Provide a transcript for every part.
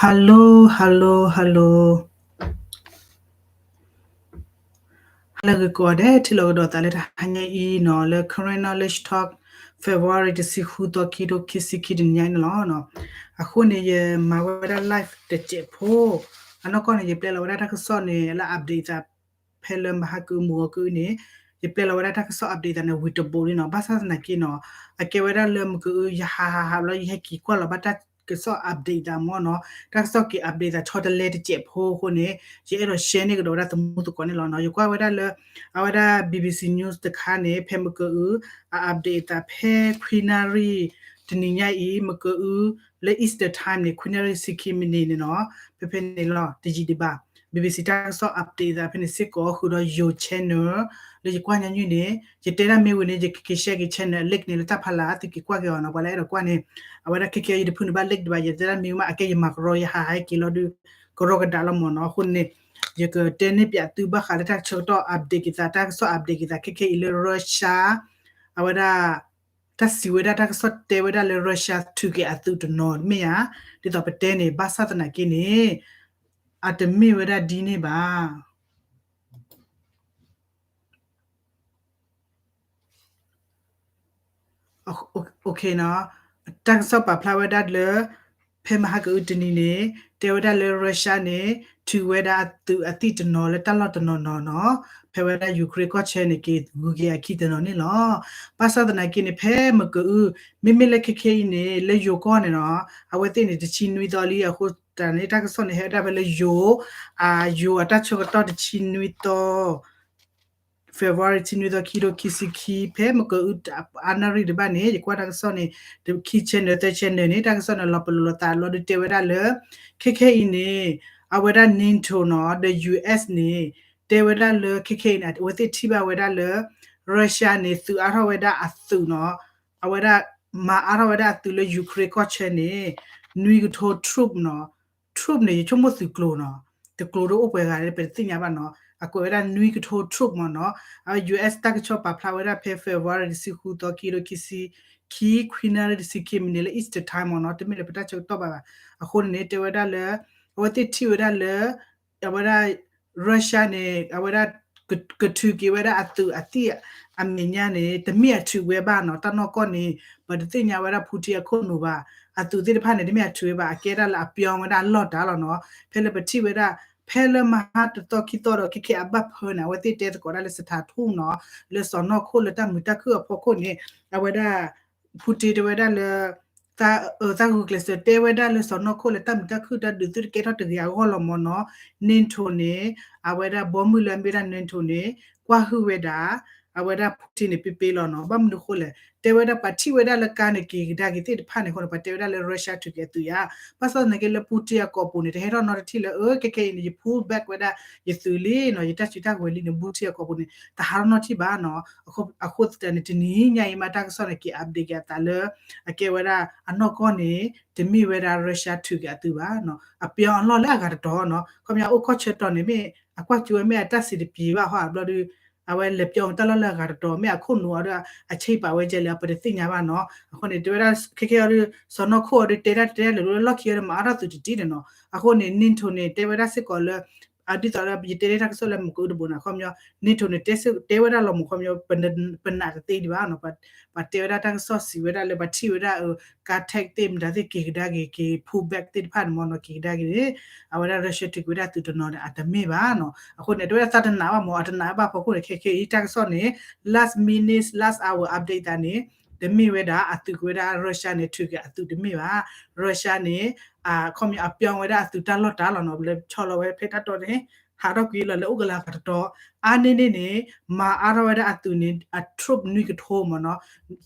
Hello, hello, hello. ဟါလၢဂ့ၤကိးဂၤဒဲး ထံၣ်လိာ်ကဒီးသးလၢတဟါညါအံၤနီၤ လၢ Karen Knowledge Talk February တဆံဃုသီ ခံကထိခံဆံခံတနံၤညါအံၤန့ၣ်လီၤ. အဃိန့ၣ် ယမၤဝဲဒၣ် live တစဲးဖိ, အနီၢ်ကီၢ်န့ၣ် ယပျဲလီၤဝဲဒၣ်တၢ်ကစီၣ်န့ၣ် လၢ update သး ဖဲလၢမဟါကအု မုၢ်ဂီၤကအုန့ၣ် ယပျဲလီၤဝဲဒၣ်တၢ်ကစီၣ် update သးန့ၣ် ဝံၤတဘိးလံနီၤ. ဘၣ်ဆၣ်သနာ်က့နီၤ အကဲဝဲဒၣ်လၢမုၢ်ကအု ယဟးဟးဟးဘျီ ယဟဲက့ၤကွၢ်လီၤဘၣ်တၢ်ကစီၣ် update သးမ့ၢ်နီၤ, တၢ်ကစီၣ်က့ၤ update သးဆီတလဲတစဲးဖိအဃိန့ၣ် ယအဲၣ်ဒိး share န့ၢ်ကဒီးဝဲဒၣ်သမူသကိးန့ၣ်လီၤနီၤ. ယကွၢ်ဝဲဒၣ်လၢ အဝဲဒၣ် BBC News တခါန့ၣ် ဖဲမုၢ်ကအု အ update သးဖဲခွံနၣ်ရံၣ် တနံၤညါအံၤ မုၢ်ကအု လၢ Eastern Time န့ၣ် ခွံနၣ်ရံၣ်ဆံခံမံးနံးန့ၣ်နီၤ, ဖဲဖဲန့ၣ်လီၤ တယံာ်ဒံးဘၣ်. BBC တၢ်ကစီၣ် update သးဖဲန့ၣ်စ့ၢ်ကီး ဃုာ်ဒီးယိၤ channel လၢယကွၢ်ညီနုၢ်န့ၣ် ယတဲဒၣ်မ့ၢ်ဝံၤန့ၣ် ယကက့ၤ share က့ၤ channel link န့ၣ် လၢတၢ်ဖးလၢ် သုက့ၤကွၢ်က့ၤအီၤနီၤ. ပှၤလၢအဲၣ်ဒိးကွၢ်န့ၣ် အဝဲဒၣ်ခဲခဲအံၤ ယတဖုန့ၢ်ဘၣ် link ဒံးဘၣ်, ယတဲဒၣ်မ့ၢ်ဝံၤမး အကဲယမၤကရီ ယဟးဟးက့ၤလီၤဒုး ကရီကဒါလီၤမ့ၢ်နီၤ. အဃိန့ၣ် ယကတဲန့ၢ်ပၠးသုဘၣ်ဃးလၢတၢ်ဆၢကတီၢ် update က့ၤသး တၢ်ကစီၣ် update က့ၤသး ခဲခဲအံၤလၢ Russia အဝဲဒၣ် တၢ်စံးဝဲဒၣ်တၢ်ကစီၣ်တဲဝဲဒၣ်လၢ Russia ထုးက့ၤအသုးတနီၤမ့ၢ်ဧါ, ဒ်သိးပတဲန့ၣ် ဘၣ်ဆၣ်သနာ်က့န့ၣ် အတမ့ၢ်ဝဲဒၣ်ဒ်န့ၣ်ဘၣ်. OK နီၤ, တၢ်ကစီၣ်ပာ်ဖျါဝဲဒၣ်လၢ ဖဲမဟါကအုတနံၤန့ၣ် တဲဝဲဒၣ်လၢ Russia န့ၣ် ထုးဝဲဒၣ်အသုးအသံၣ်တနီၤလၢတၢ်လီၢ်တနီၤနီၤနီၤ, ဖဲဝဲဒၣ် Ukraine ကီၢ်ဆၢန့ၣ် က့ၤဂုၤက့ၤအခံတနီၤန့ၣ်လီၤ. ဘၣ်ဆၣ်သနာ်က့န့ၣ် ဖဲမုၢ်ကအု မ့မ့ၢ်လၢခဲခဲအံၤန့ၣ် လၢယိၤကီၢ်န့ၣ်နီၤ အဝဲသ့ၣ်န့ၣ် တဆံနွံသီလံ အဃိသတးန့ၣ် တၢ်ကစီၣ်န့ၣ် ဟဲဝဲဒၣ်ဖဲလၢယိၤ အယိၤအတၢ်ဆၢကတီၢ်တဆံနွံသီ February တဆံနွံသီ ခံကထိခံဆံခံ ဖဲမုၢ်ကအု အနၣ်ရံၣ်တဘၣ်န့ၣ် ယကွၢ်တၢ်ကစီၣ်န့ၣ် ခံ channel သၢ channel န့ၣ် တၢ်ကစီၣ်န့ၣ် လီၤပလိာ်လိာ်သးလီၤဒုးတဲဝဲဒၣ်လၢ ခဲခဲအံၤန့ၣ် အဝဲဒၣ် NATO နီၤ ဒီး US န့ၣ် တဲဝဲဒၣ်လၢ ခဲခဲအံၤန့ၣ် အဝဲသ့ၣ်ထံၣ်ဘၣ်ဝဲဒၣ်လၢ Russia န့ၣ် သုးအါထီၣ်ဝဲဒၣ်အသုးနီၤ အဝဲဒၣ်မၤအါထီၣ်ဝဲဒၣ်အသုးလၢ Ukraine ကီၢ်ဆၢန့ၣ် နွံကထိ troop နီၤ, troop န့ၣ် ယဆိကမိၣ်သုးကျိၤနီၤ, တကျိၤဒ်အိၣ်ပှဲၤဂၤန့ၣ် ပတသ့ၣ်ညါဘၣ်နီၤ, အကွဲးဝဲဒၣ်နွံကထိ troop မ့ၢ်နီၤ, အဝဲ US တၢ်ကစီၣ်ပာ်ဖျါဝဲဒၣ်ဖဲ February တဆံဃုသီ ခံကထိခံဆံခံ ခွံနၣ်ရံၣ်တဆံခံမံးနံးလၢ Eastern Time မ့ၢ်နီၤ, တမ့ၢ်လၢပတၢ်ဆၢကတီၢ်ဘၣ်ဘၣ်, အဃိန့ၣ်န့ၣ် တဲဝဲဒၣ်လၢ အဝဲသ့ၣ်ထံၣ်ဝဲဒၣ်လၢ အဝဲဒၣ် Russia န့ၣ် အဝဲဒၣ် ကထုးက့ၤဝဲဒၣ်အသုးအသံၣ်အမဲာ်ညါန့ၣ် တမ့ၢ်အထုးဝဲဘၣ်နီၤ, တၢ်နီၢ်ကီၢ်န့ၣ် ပတသ့ၣ်ညါဝဲဒၣ် Putin အခိၣ်နူာ်ဘၣ်, အသုးသ့ၣ်တဖၣ်န့ၣ် တမ့ၢ်အထုးဝဲဘၣ်, အကဲဒၣ်လၢအပျီဝဲဒၣ်အလီၢ်တၢ်လီၤနီၤ, ဖဲလၢပထံၣ်ဝဲဒၣ် ဖဲလၢမဟါတသီခံသီဒီး ခဲခဲအဘၣ်ဖၢန့ၣ် အဝဲသ့ၣ်တဲသကိးဒၣ်လၢ စထးထူၣ်နီၤ, လၢစီၤနီၢ်ခိၣ်လၢတၢ်မုာ်တၢ်ခုၣ်အဖီခိၣ်န့ၣ် အဝဲဒၣ် Putin တဲဝဲဒၣ်လၢ တၢ်ဂုာ်ကျဲးစၢး တဲဝဲဒၣ်လၢစီၤနီၢ်ခိၣ်လၢတၢ်မုာ်တၢ်ခုၣ်တၢ်ဒုးသုတကဲထီၣ်တဂ့ၤအဂီၢ်လီၤမ့ၢ်နီၤ, NATO န့ၣ် အဝဲဒၣ်ဘီမုၢ်လၢအမ့ၢ်ဒၣ် NATO န့ၣ် ကွၢ်ဟုၣ်ဝဲဒၣ် အဝဲဒၣ် Putin န့ၣ် ပ့ပ့လီၤနီၤ, ဘၣ်မနုၤအဃိလဲၣ်, တဲဝဲဒၣ်ပှၤထံၣ်ဝဲဒၣ်လၢကါန့ၣ်က့ၤကဒါက့ၤသ့ၣ်တဖၣ်န့ၣ်အဃိန့ၣ် ပှၤတဲဝဲဒၣ်လၢ Russia ထုးက့ၤအသုးယါ, ဘၣ်ဆၣ်သနာ်က့လၢ Putin အကိာ်ပူၤန့ၣ် တဟဲထီၣ်နီတထံၣ်လၢ အၢ ခဲခဲအံၤန့ၣ် ယ pull back ဝဲဒၣ် ယသုးလံနီၤ, ယတၢ်စုတၢ်ကဝဲၤလံန့ၣ် Putin အကိာ်ပူၤန့ၣ် တဟးထီၣ်နီတထံၣ်ဘၣ်နီၤ, အဃိသတးန့ၣ် တနံၤညါအံၤမးတၢ်ကစီၣ်န့ၣ် က့ၤ update က့ၤအသးလၢ အကဲဝဲဒၣ်အနီၢ်ကီၢ်န့ၣ် တမ့ၢ်ဝဲဒၣ် Russia ထုးက့ၤအသုးဘၣ်နီၤ, အပျီအလီၢ်လၢအဂၤတတီၤနီၤ, ခီပညီအိၣ်ခီၣ်ဆၢတီၤန့ၣ် မ့ၢ်အကွၢ်ကၠိဝဲမ့ၢ်အတၢ်စံးတပျံၤဘၣ်ဟီဘျီဒီး အဝဲလဲၤပျီတၢ်လီၢ်လၢအဂၤတတီၤ မ့ၢ်အခိၣ်နူာ်အီၤဒီး အဆ့ပာ်ဝဲကဲလဲၣ် ပတသ့ၣ်ညါဘၣ်နီၤ, အဃိန့ၣ် တဲဝဲဒၣ်ခဲခဲအံၤဒီး စီၤနီၢ်ခိၣ်အီၤဒီး တဲဒၣ်တဲဒၣ်လၢလၢလီၢ်ခံအီၤဒီး မၤအါထီၣ်သုးတတံၢ်န့ၣ်နီၤ, အဃိန့ၣ် NATO န့ၣ် တဲဝဲဒၣ်စ့ၢ်ကီးလၢ အဒ်သိးလၢယတဲဒၣ်တၢ်ကစီၣ်လၢမုၢ်ကအိၣ်တဘိန့ၣ် ခီပညီ NATO န့ၣ် တဲဝဲဒၣ်လီၤမ့ၢ်ခီပညီ ပနာ်တသ့ဒံးဘၣ်နီၤ, ပှၤတဲဝဲဒၣ်တၢ်ကစီၣ်စံးဝဲဒၣ်လၢပှၤထံၣ်ဝဲဒၣ် ကါ tank သ့ၣ်မတၤသ့ၣ်က့ၤကဒါက့ၤ က့ၤ pull back သ့ၣ်တဖၣ်န့ၣ်မ့ၢ်နီၤ က့ၤကဒါက့ၤန့ၣ် အဝဲဒၣ် Russia ထုးက့ၤဝဲဒၣ်သုးတနီၤန့ၣ် အတမ့ၢ်ဘၣ်နီၤ, အဃိန့ၣ် တဲဝဲဒၣ်သးတနာ်ဘၣ်မ့ၢ် အတနာ်ဘၣ်ဖီခိၣ်န့ၣ် ခဲခဲအံၤတၢ်ကစီၣ်န့ၣ် last minute last hour update သးန့ၣ် တမ့ၢ်ဝဲဒၣ်အသုးကဝဲဒၣ် Russia န့ၣ် ထုးက့ၤအသုးတမ့ၢ်ဘၣ်, Russia န့ၣ် ခီပညီအပျီဝဲဒၣ်အသုးတၢ်လီၢ်တၢ်လီၤနီၤ, လဲၤဆီလီၤဝဲဖဲတၢ်တီန့ၣ် ဟးထီၣ်ကွံာ်လီၤလၢအိၣ်ကလၤဂၤတတီၤ, အါန့ၢ်န့ၣ်န့ၣ် မၤအါထီၣ်ဝဲဒၣ်အသုးန့ၣ် အ troop နွံကထိမ့ၢ်နီၤ,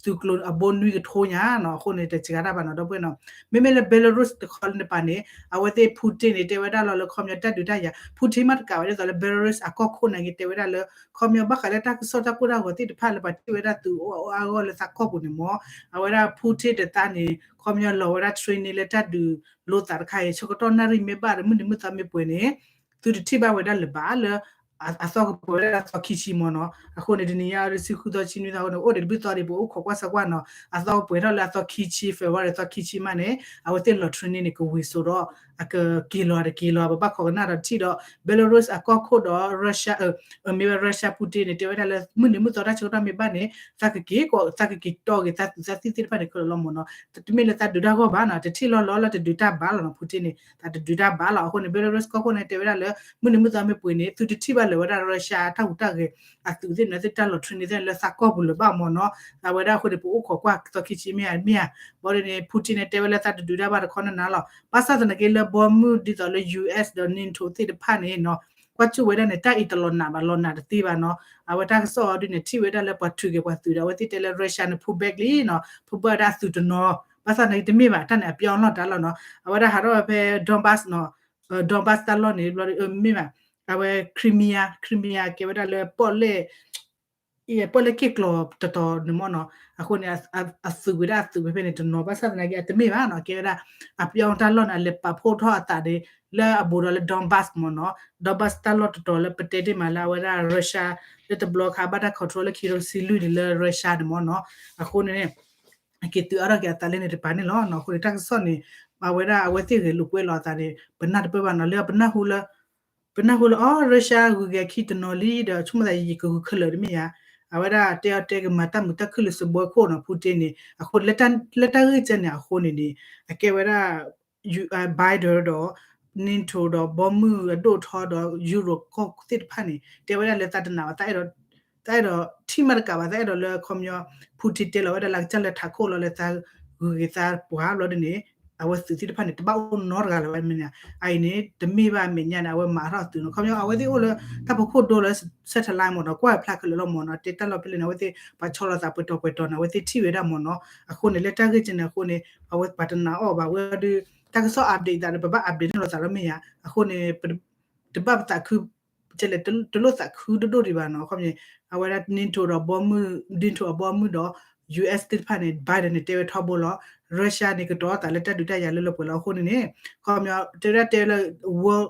သုးကျိၤအဘိနွံကထိညါနီၤ, အဃိန့ၣ် တစှၤတၢ်ဘၣ်နီၤ ဒီပုၢ်ဝဲၢ်နီၤ, မ့မ့ၢ်လၢ Belarus တခီလၢနပၤန့ၣ် အဝဲသ့ၣ် Putin န့ၣ် တဲဝဲဒၣ်လီၤလၢခီပညီတၢ်ဒုးတၢ်ယၤ Putin မ့ၢ်တကးဝဲဒ်သိးလၢ Belarus အကီၢ်ခိၣ်န့ၣ်က့ၤ တဲဝဲဒၣ်လၢ ခီပညီဘၣ်ဃးလၢတၢ်ကစီၣ်တၢ်ကိၢ်တၢ်ဂီၤသ့ၣ်တဖၣ်လၢပှၤထံၣ်ဝဲဒၣ်သုးအိၣ်အါအါဂီၢ်ဂီၢ်လၢသးကီၢ်ပူၤန့ၣ် မ့ၢ် အဝဲဒၣ် Putin တသးန့ၣ် ခီပညီလီၤဝဲဒၣ် training လၢတၢ်ဒုးလိသးတခါအံၤ ဆၢကတီၢ်နၣ်ရံၣ်မ့ၢ်ဘၣ်ဒီး မုၢ်နံၤမုၢ်သီမ့ၢ်ပှဲၤန့ၣ် သုတထံၣ်ဘၣ်ဝဲဒၣ်လၢၤဘၣ်လၢ အသီကပှဲၤဝဲဒၣ်အသီခံဆံမ့ၢ်နီၤ, အဃိန့ၣ် တနံၤညါအံၤ တဆံဃုသီ တဆံနွံသီအဃိန့ၣ် အိၣ်ဒံးတဘျုးသီဒံး ပအိၣ်ခိးကွၢ်ဆၢကွၢ်နီၤ, အသီကပှဲၤထီၣ်လၢအသီခံဆံ February အသီခံဆံမးန့ၣ် အဝဲသ့ၣ်လီၤ training န့ၣ် ကဝံၤစိးဒီး အကက့ၤလီၤတက့ၤလီၤ ပဘၣ်ခိးကနၣ်ဒီးထံၣ်ဒီး Belarus အကီၢ်ခိၣ်ဒီး Russia အမ့ၢ်ဝဲ Russia Putin န့ၣ် တဲဝဲဒၣ်လၢ မုၢ်နံၤမုၢ်သီတၢ်ဆၢကတီၢ်မ့ၢ်ဘၣ်န့ၣ် သးကက့ၤကီး သးကက့ၤတီၢ်က့ၤသးသူသးသံၣ်သ့ၣ်တဖၣ်န့ၣ် ခဲလၢာ်လီၤမ့ၢ်နီၤ. တမ့ၢ်လၢသးဒုးတၢ်ဂီၢ်ဘၣ်နီၤ တထံၣ်လီၤလီၤလၢတဒုးတၢ်ဘၣ်လီၤနီၤ Putin န့ၣ် သးတဒုးတၢ်ဘၣ်လီၤ. အဃိန့ၣ် Belarus ကီၢ်ခိၣ်န့ၣ် တဲဝဲဒၣ်လၢ မုၢ်နံၤမုၢ်သီမ့ၢ်ပှဲၤန့ၣ် သုတထံၣ်ဘၣ်လၢၤဝဲဒၣ် Russia တၢ်ဟူးတၢ်ဂဲၤ အသုးသ့ၣ်န့ၣ် သုတၢ်လီၤ training သ့ၣ်န့ၣ် လၢသးကီၢ်ပူၤလၢၤဘၣ်မ့ၢ်နီၤ. အဝဲဒၣ်အဃိန့ၣ် ပအိၣ်ခိးကွၢ်သီခံဆံမ့ၢ်ဧါ မ့ၢ်ဧါ. ဘၣ်ဒီးန့ၣ် Putin န့ၣ် တဲဝဲလၢသးတဒုးတၢ်ဘၣ်တခီနနၤလီၤ. ဘၣ်ဆၣ်သနာ်က့လၢဘီမုၢ်ဒ်သိးလၢ U S ဒီး NATO သ့ၣ်တဖၣ်န့ၣ်နီၤ ကွၢ်ကၠူၣ်ဝဲဒၣ်န့ၣ် တၢ်အံၤတလီၤနးဘၣ် လီၤနးတသ့ဘၣ်နီၤ. အဝဲတၢ်ကစီၣ်အီၤဒ်န့ၣ် ထံၣ်ဝဲဒၣ်လၢပှၤထုးက့ၤပှၤသုးဒီး အဝဲသ့ၣ်တဲလၢ Russia န့ၣ် pull back လံနီၤ pull back ဝဲဒၣ်အသုးတနီၤ. ဘၣ်ဆၣ်သနာ်က့တမ့ၢ်ဘၣ် တၢ်န့ၣ်အပျီအလီၢ်တၢ်လီၢ်နီၤ အဝဲဒၣ်ဟးထီၣ်ဝဲဖဲ Donbas နီၤ Donbas တၢ်လီၢ်န့ၣ် ဘျီဒီး မ့ၢ်ဘၣ် အဝဲ Crimea Crimea ကဲဝဲဒၣ်လၢပီၣ်လဲၣ် ပီၣ်လဲၣ်က့ၢ်ကျီၤတတီၤန့ၣ်မ့ၢ်နီၤ. အဃိန့ၣ် အသုးဝဲဒၣ်အသုးဝဲဖဲန့ၣ်တနီၤ ဘၣ်ဆၣ်သနာ်က့အတမ့ၢ်ဘၣ်နီၤ ကဲဝဲဒၣ် အပျီတၢ်လီၢ်န့ၣ် အလဲၤပာ်ဖှိၣ်ထီၣ်အသးန့ၣ် လၢအဘူးဒီးလၢ Donbas မ့ၢ်နီၤ Donbas တၢ်လီၢ်တတီၤလၢပတဲတ့ၢ်မးလၢအဝဲဒၣ် Russia လၢတဘျီခါဘၣ်တၢ် control လၢခံကထိဆံလွံၢ်န့ၣ်လၢ Russia န့ၣ်မ့ၢ်နီၤ. အဃိန့ၣ် အက့ၤသုးအါထီၣ်က့ၤအသးလၢန့ၣ်တပၤန့ၣ်လီၤ. အဃိန့ၣ် တၢ်ကစီၣ်န့ၣ် အဝဲဒၣ်အဝဲသ့ၣ်ဂဲၤလိာ်ကွဲလီၤအသးန့ၣ် ပနၢ်တပၢၢ်ဘၣ်နီၤ လၢပနၢ်ဟူလၢ ပနၢ်ဟူလၢ အီ Russia ဂုၤက့ၤခံတနီၤလံဒီး ဆိကမိၣ်သးယကဂုၤခဲလၢာ်တမ့ၢ်ဧါ. အဝဲဒၣ်တဲအီၤတဲကမၤတၢ်မုာ်တၢ်ခုၣ်လၢစဘှဲခိၣ်နီၤ Putin န့ၣ် အဃိလၢတၢ်ဂ့ၢ်ကဲန့ၣ်အဃိန့ၣ်န့ၣ် အကဲဝဲဒၣ် Biden ဒီး NATO ဒီးဘီမုၢ်အဒိၣ်ထီဒီး Europe ကီၢ်သ့ၣ်တဖၣ်န့ၣ် တဲဝဲဒၣ်လၢသးတနာ်ဘၣ် သးအဲၣ်ဒိး သးအဲၣ်ဒိးထံၣ်မးတကးဘၣ် သးအဲၣ်ဒိးလၢခီပညီ Putin တဲလီၤဝဲဒၣ်လၢကစၢ်လၢထးခိၣ်လီၤလၢသးဂုၤက့ၤသးပှၤဘျီဒ်န့ၣ် အဝဲသုးသ့ၣ်တဖၣ်န့ၣ် တဘၣ်အိၣ်နီတဂၤလၢၤဘၣ်မ့ၢ်န့ၣ် အအံၤန့ၣ် တမ့ၢ်ဘၣ်အမဲာ်ညါန့ၣ် အဝဲမၤထီၣ်အသုးနီၤ ခီပညီ အဝဲသ့ၣ်အိၣ်လၢ တၢ်ဖီခိၣ်ဒိလၢ satellite မ့ၢ်နီၤ ကွၢ်ဖျါခဲလၢာ်လီၤမ့ၢ်နီၤ တဲတၢ်လီၤဖဲလဲၣ်န့ၣ် အဝဲသ့ၣ်ပှၤဆီလီၤသးပှဲၤတီၤပှဲၤတီၤန့ၣ် အဝဲသ့ၣ်ထံၣ်ဝဲဒၣ်မ့ၢ်နီၤ အဃိန့ၣ် လၢတၢ်ဂ့ၢ်ကဲန့ၣ်အဃိန့ၣ် အဝဲပှၤတနာ်အီၤဘၣ် ဝဲဒီး တၢ်ကစီၣ် update သးဒီး ပဘၣ် update န့ၢ်လိာ်သးလီၤမ့ၢ်ဧါ အဃိန့ၣ် တဘၣ်ပသးခု ကဲလဲၣ် တလိၣ်သးခုဒိၣ်ဒိၣ်ဒံးဘၣ်နီၤ ခီပညီ အဝဲဒၣ် NATO ဒီးဘီမုၢ် NATO အဘီမုၢ်ဒီး US သ့ၣ်တဖၣ်န့ၣ် Biden န့ၣ် တဲဝဲထီဘိလီၤ Russia န့ၣ် ကတီၤသးလၢတၢ်ဒုးတၢ်ယၤလၢလၢပှဲၤလီၤ အဃိန့ၣ်န့ၣ် ခီပညီ တဲဝဲဒၣ်တဲလၢ world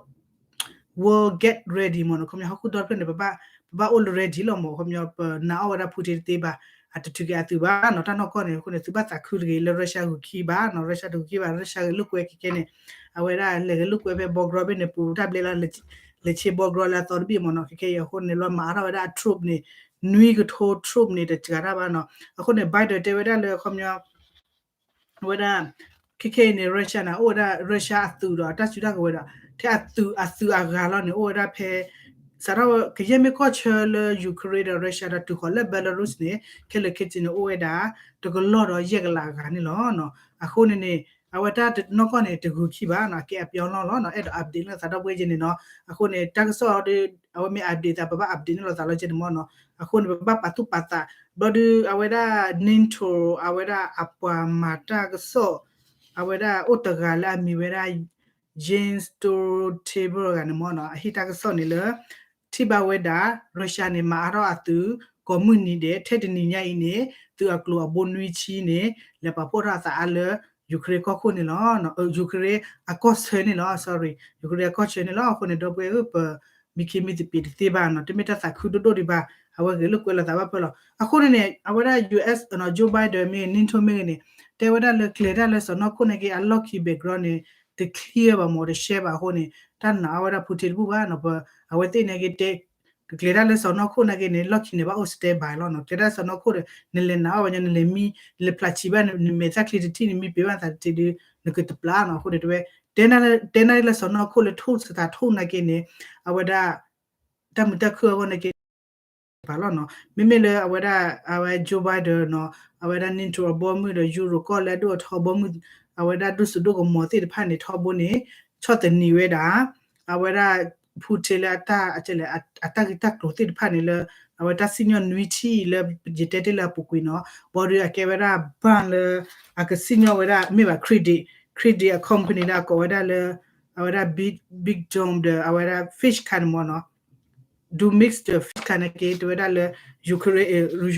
world get ready မ့ၢ်နီၤ ခီပညီဟီၣ်ခိၣ်ဒီဖျၢၣ်န့ၣ် ပဘၣ် ပဘၣ်အိၣ်လၢ ready လီၤမ့ၢ် ခီပညီ ပနာ်အီၤဝဲဒၣ် Putin တသ့ဘၣ် အတထုးက့ၤအသုးဘၣ်နီၤ တၢ်နီၢ်ကီၢ်န့ၣ် အဃိန့ၣ် သုဘၣ်သးခုတဂ့ၤလၢ Russia ဂုၤခံဘၣ်နီၤ Russia တဂုၤခံဘၣ် Russia ဂဲၤလိာ်ကွဲခဲခဲန့ၣ် အဝဲဒၣ်လဲၤဂဲၤလိာ်ကွဲဖဲ ဘီကရီဘ့ၣ်န့ၣ် ပူၤတၢ်ဘျဲလီၤ လဲၤဆ့ဘီကရီလၢအသီတဘ့ၣ်မ့ၢ်နီၤ ခဲခဲအံၤအဃိန့ၣ် လီၤမၤအါထီၣ်ဝဲဒၣ်အ troop န့ၣ် နွံကထိ troop န့ၣ် တစှၤတၢ်ဘၣ်နီၤ အဃိန့ၣ် Biden တဲဝဲဒၣ်လၢ ခီပညီ အဝဲဒၣ် ခဲခဲအံၤန့ၣ် Russia န့ၣ် အိၣ်ဝဲဒၣ် Russia အသုးဒီးအတၢ်စုတၢ်ကဝဲၤဒီး ထဲအသုး အသုးအဂၤလီၤန့ၣ် အိၣ်ဝဲဒၣ်ဖဲ စးထီၣ် ကယဲၢ်မ့ၢ်ကီၢ်ဆၢလၢ Ukraine ဒီး Russia ဒီးတုၤဃီၤလၢ Belarus န့ၣ် ခဲလၢာ်ခဲဆ့န့ၣ် အိၣ်ဝဲဒၣ် တကလီၢ်ဒီးယဲၢ်ကလးအဂၤန့ၣ်လီၤ. အဃိန့ၣ်န့ၣ် အဝဲတၢ်နီၢ်ကီၢ်န့ၣ် တဂုၤခံဘၣ်နီၤ အကဲအပျီလီၢ်လီၤနီၤ အဲၣ်ဒိး update န့ၢ်လိာ်သးဒီပုၢ်ဝဲၢ်ကဲန့ၣ်နီၤ အဃိန့ၣ် တၢ်ကစီၣ်ဒီး အဝဲမ့ၢ် update သး ပဘၣ် update န့ၢ်လိာ်သးလီၤကဲန့ၣ်မ့ၢ်နီၤ အဃိန့ၣ် ပဘၣ်ပာ်သူၣ်ပာ်သး ဘျီဒုး အဝဲဒၣ် NATO အဝဲဒၣ်အပှၤမၤတၢ်ကစီၣ် အဝဲဒၣ်အိၣ်တဂၤလၢအမံၤဝဲဒၣ် Jens Stoltenberg တဂၤန့ၣ်မ့ၢ်နီၤ အဟ့ၣ်တၢ်ကစီၣ်န့ၣ်လၢ ထံၣ်ဘၣ်ဝဲဒၣ် Russia န့ၣ် မၤအါထီၣ်အသုး ကိးမုၢ်နံၤဒဲး ထဲတနံၤညါအံၤန့ၣ် သုးအကျိၤအဘိနွံဆံန့ၣ် လဲၤပာ်ဖှိၣ်ထီၣ်အသးအါလၢ Ukraine ကီၢ်ခိၣ်န့ၣ်လီၤ. Ukraine အကီၢ်ဆၢန့ၣ်လီၤ sorry Ukraine အကီၢ်ဆၢန့ၣ်လီၤ. အဃိန့ၣ် ဒီပုၢ်ဝဲၢ်ဧၢ ပ မံခ့မံသပ့ၤတသ့ဘၣ်နီၤ တမ့ၢ်တၢ်သးခုဒိၣ်ဒိၣ်ဒံးဘၣ် အဝဲဂဲၤလိာ်ကွဲလိာ်သးဘၣ်ဖဲလီၤ. အဃိန့ၣ်န့ၣ် အဝဲဒၣ် US နီၤ Joe Biden မ့ၢ်ဂ့ၤ NATO မ့ၢ်ဂ့ၤန့ၣ် တဲဝဲဒၣ်လၢကျဲၤတၢ်လၢစီၤနီၢ်ခိၣ်နာ်က့ အလီၢ်ခံ background န့ၣ် တ clear ဘၣ်မ့ၢ် တ share ဘၣ်အဃိန့ၣ် တၢ်နာ်အီၤဝဲဒၣ် Putin တဘူၣ်ဘၣ်နီၤ ပ အဝဲသ့ၣ်နာ်က့တဲ ကကျဲၤတၢ်လၢစီၤနီၢ်ခိၣ်နာ်က့န့ၣ် လီၢ်ခံန့ၣ်ဘၣ်အိၣ် stand by လီၤနီၤ ကျဲၤတၢ်လၢစီၤနီၢ်ခိၣ်ဒီး နလဲၤနာ်အီၤဝဲညီ နလဲၤမံ နလဲၤဖျးဆံးဘၣ် နမဲာ်သၣ်ချံတထံၣ်န့ၣ် မံပှဲၤဘၣ်သးတထံၣ်ဒီး နကတပျၢ်နီၤ အဃိန့ၣ်တဲဝဲ တဲနၢ်လၢစီၤနီၢ်ခိၣ်လၢ ထုတ် စတးထုတ် နာ်က့န့ၣ် အဝဲဒၣ် တၢ်မုာ်တၢ်ခုၣ်အဂီၢ်နာ်က့ ပာ်လီၤနီၤ မ့မ့ၢ်လၢအဝဲဒၣ် အဝဲ Joe Biden နီၤ အဝဲဒၣ် NATO အဘီမုၢ်ဒီး Europe ကီၢ်လၢအဒိၣ်အထီဘီမုၢ် အဝဲဒၣ်ဒိၣ်စိဒိၣ်ကမီၤသ့ၣ်တဖၣ်န့ၣ် ထီဘိန့ၣ် ဆီၣ်သနံးဝဲဒၣ် အဝဲဒၣ် Putin လၢအတၢ် အတၢ်ဂ့ၢ်တၢ်ကျိၤသ့ၣ်တဖၣ်န့ၣ်လၢ အဝဲတၢ်စံၣ်ညီၣ်နွံထံၣ်လၢ ယတဲတ့ၢ်လၢအပူၤကွံာ်နီၤ ဘၣ်ဒီးအကဲဝဲဒၣ် bank လၢ အကစံၣ်ညီၣ်ဝဲဒၣ် မ့ၢ်ဘၣ် credit credit အ company လၢအကိးဝဲဒၣ်လၢ အဝဲဒၣ် big big dome ဒီး အဝဲဒၣ် Fitch ခါန့ၣ်မ့ၢ်နီၤ do mix the Fitch ခါန့ၣ်က့ တဲဝဲဒၣ်လၢ Ukraine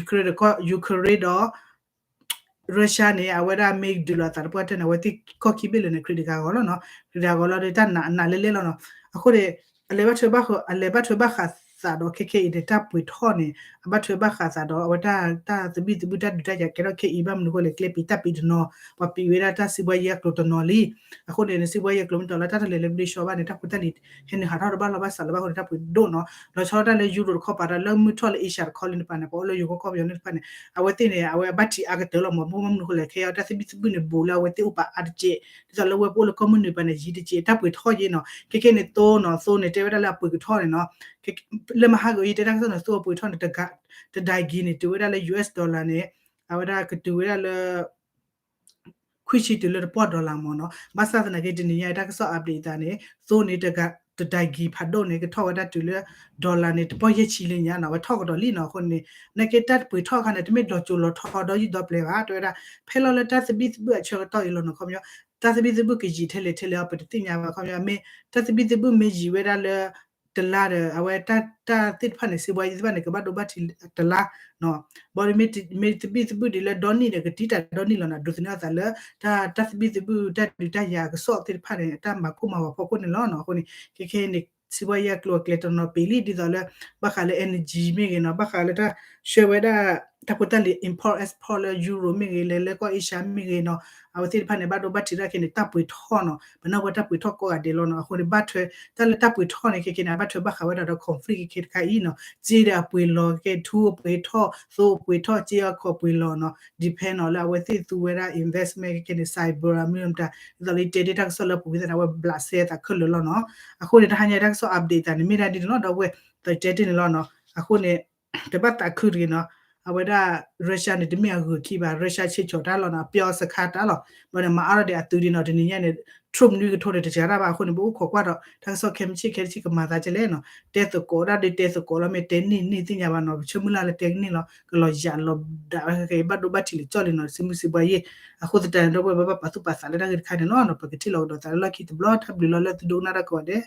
Ukraine ဒီး Ukraine ဒီး Russia န့ၣ် အဝဲဒၣ်မ့ၢ်ဒုးလိာ်သးတပှၢ်တၢၢ်န့ၣ် အဝဲသ့ၣ်ကီၢ်ခံဘ့ၣ်လၢန့ၣ် credit ဂၤဂီၤလီၤနီၤ credit ဂၤဂီၤလီၤဒီးတၢ်နာ်နာ်လဲၣ်လဲၣ်လီၤနီၤ အဃိန့ၣ် အလဲၤဘၣ်ထွဲဘၣ်ဃး အလဲၤဘၣ်ထွဲဘၣ်ဃး ဘၣ်ထွဲဘၣ်ဃးသးဒီးခဲခဲအံၤန့ၣ် တၢ်ပှ့ၤထီၣ်န့ၣ် အဘၣ်ထွဲဘၣ်ဃးသးဒီး အဝဲတၢ်သဘံၣ်သဘုၣ်တၢ်ဒုးတၢ်ယၤကဲထီၣ်ခဲအံၤ ဘၣ်မနုၤအဃိလဲၣ် ကျဲပံၤတၢ်ပံၤတနီၤ ပှၤပံၤဝဲဒၣ်တၢ်စံးဘှါယဲအကျိၤတနီၤလံ. အဃိန့ၣ် စံးဘှါယဲအကျိၤမ့ၢ်တီၤလၢတၢ်တလဲၤလၢဘျ့ဆှီဘၣ်န့ၣ် တၢ်ဖိတၢ်လံၤ ဟဲနုာ်ဟးထီၣ်တဘၣ်လီၢ်ဘၣ်စးလၢၤဘၣ်အဃိန့ၣ် တၢ်ပှ့ၤဒိၣ်နီၤ လီၤဆီဒၣ်တၢ်လၢ Euro တခီပၤဒီး လၢမုၢ်ထီၣ်လၢ Asia တခီလၢန့ၣ်တဖၣ်န့ၣ် ပှၤအိၣ်လၢယိၤကီၢ်ကီၢ်ပယီၤန့ၣ်တဖၣ်န့ၣ် အဝဲသ့ၣ်န့ၣ် အဝဲအဘၣ်ထံးအါကတၢၢ်လီၤမး မ့ၢ်မနုၤအဃိလဲၣ် ခဲအံၤတၢ်သဘံၣ်သဘုၣ်န့ၣ် ဘူးလၢအဝဲသ့ၣ်အိၣ်ပာ်အါတက့ၢ် ဒ်သိးလၢဝဲပအိၣ်လၢကီၢ်မုၢ်နုာ်ပၤန့ၣ် ယံၤတက့ၢ် တၢ်ပှ့ၤထီၣ်ယဲနီၤ ခဲခဲန့ၣ်သိနီၤ သိန့ၣ် တဲဝဲဒၣ်လၢအပှ့ၤကထီၣ်န့ၣ်နီၤ လၢမဟါကအိၣ်ယတဲတၢ်ကစီၣ်န့ၣ် သိအပှ့ၤထီၣ်န့ၣ် တဒၣ်ကံၤန့ၣ် တုၤဝဲဒၣ်လၢ US dollar န့ၣ် အဝဲဒၣ်ကတုၤဝဲဒၣ်လၢ ခွံဆံတုၤလၢတပီၢ် dollar မ့ၢ်နီၤ ဘၣ်ဆၣ်သနာ်က့ တနံၤညါအံၤတၢ်ကစီၣ် update အသးန့ၣ် သိန့ၣ် တဒၣ်ကံၤဖးဒိၣ်န့ၣ် ကထီၣ်ဝဲဒၣ်တုၤလၢ dollar န့ၣ် တပီၢ်ယဲၢ်ဆံလၢညါနီၤ အဝဲထီၣ်ကဒီးလံနီၤ အဃိန့ၣ် နာ်က့တၢ်ပှ့ၤထီၣ်အခါန့ၣ် တမ့ၢ်လီၤစိၤလီၤထီဒီးယံာ်ဒီးပျဲၤဘၣ် တဲဝဲဒၣ် ဖဲလီၤလၢတၢ်သဘံၣ်သဘုၣ်အဆၢကတီၢ်အံၤလီၤနီၤ ခီပညီ တၢ်သဘံၣ်သဘုၣ်ကယံာ်ထဲလဲၣ်ထဲလဲၣ်အီၤ ပတသ့ၣ်ညါဘၣ် ခီပညီ မ့ၢ်တၢ်သဘံၣ်သဘုၣ်မ့ၢ်ယံာ်ဝဲဒၣ်လၢ တလါဒီး အဝဲတၢ်သ့ၣ်တဖၣ်န့ၣ် စံးဘှါယဲသ့ၣ်တဖၣ်န့ၣ် ကဘၣ်ဒိဘၣ်ထံးတလါ ဘၣ်ဒီး မ့ၢ်သဘံၣ်သဘုၣ်ဒ်လၢဒီနံၣ်ဒီး ကတံာ်တာ်ဒီနံၣ်လီၤနီၤ ဒိးသန့ၤအသးလၢ တၢ်သဘံၣ်သဘုၣ်တၢ်ဒုးတၢ်ယၤအကစီၣ်သ့ၣ်တဖၣ်န့ၣ် တၢ်မၤကိၢ်မၤဂီၤဖီခိၣ်န့ၣ်လီၤနီၤ အဃိန့ၣ် ခဲခဲန့ၣ် စံးဘှါယဲအကျိၤအကျဲတနီၤပံၤလံ ဒ်သိးလၢ ဘၣ်ဃးလၢ energy မ့ၢ်ဂ့ၤနီၤ ဘၣ်ဃးလၢတၢ်ဆှၢဝဲဒၣ် တၢ်ဖိတၢ်လံၤ import export လၢ Euro မ့ၢ်ဂ့ၤ လဲၤလၢကီၢ် Asia မ့ၢ်ဂ့ၤနီၤ အဝဲသ့ၣ်တဖၣ်န့ၣ် ဘၣ်ဒိဘၣ်ထံးတၢ်ခဲန့ၣ် တၢ်ပှ့ၤထီၣ်နီၤ ပနၢ်ဝဲတၢ်ပှ့ၤထီၣ်ကိးဂၤဒဲးလီၤနီၤ အဃိန့ၣ် ဘၣ်ထွဲ တၢ်လၢတၢ်ပှ့ၤထီၣ်န့ၣ် ခဲခဲန့ၣ် အဘၣ်ထွဲဘၣ်ဃးဝဲဒၣ်ဒီး conflict ခဲခဲတခါအံၤနီၤ စ့ဒီးအပှ့ၤလီၤ ခဲခဲထူအပှ့ၤထီၣ် သိအပှ့ၤထီၣ် စ့အခီၣ်ပှ့ၤလီၤနီၤ depend နီၤ လၢအဝဲသ့ၣ်သူဝဲဒၣ် investment ခဲခဲန့ၣ် cyber မ့ၢ်မတၤ ဒ်သိးလၢယတဲတ့ၢ်တၢ်ကစီၣ်လၢပူၤဝံသးန့ၣ် အဝဲဘျးစဲသးခဲလၢာ်လီၤနီၤ အဃိန့ၣ် တဟါညါတၢ်ကစီၣ် update သးန့ၣ် မ့ၢ်ဒၣ်ဒ်န့ၣ်လီၤ ဒီပုၢ်ဝဲၢ် သးတဲတ့ၢ်န့ၣ်လီၤနီၤ အဃိန့ၣ် တဘၣ်သးခုတဂ့ၤနီၤ အဝဲဒၣ် Russia န့ၣ် တမ့ၢ်အဂုၤအခံဘၣ် Russia ဆံးဆီၣ်တၢ်လီၤနီၤ အပျီစခါတၢ်လီၤ ဘၣ်ဒီးမၤအါထီၣ်ဒီးအသုးဒ်နီၤ တနံၤညါန့ၣ် Trump နွံကထိန့ၣ် တစှၤတၢ်ဘၣ် အဃိန့ၣ် ပအိၣ်ခိးကွၢ်ဒီး တၢ်ကစီၣ်ခဲမုၢ်ဆ့ၣ်ခဲတဆံကမၤသးကလဲၣ်နီၤ တဲသကိးဒၣ်ဒီးတဲသကိးလီၤ မ့ၢ်တဲန့ၢ်န့ၢ်သ့ၣ်ညါဘၣ်နီၤ ပဆၢမုၢ်လၢ်လၢတဲကန့ၢ်လီၤ ကလီၤယၤလီၤဒၣ်ဝဲခဲခဲ ဘၣ်ဒိဘၣ်ထံးလၢကၠီၣ်လံနီၤ စံးမုၢ်စံးဘှါယဲၢ် အဃိသတးန့ၣ် ဒီပုၢ်ဝဲၢ် ပဘၣ်ပာ်သူၣ်ပာ်သးလၢတၢ်ဂ့ၢ်တခါန့ၣ်လီၤနီၤ ပကထံၣ်လိာ်ကဒီးသးလၢလီၢ်ခံတဘျီ တၢ်ဘျုးလီၤလၢသုဒိကနၣ်တၢ်ကိးဂၤဒဲး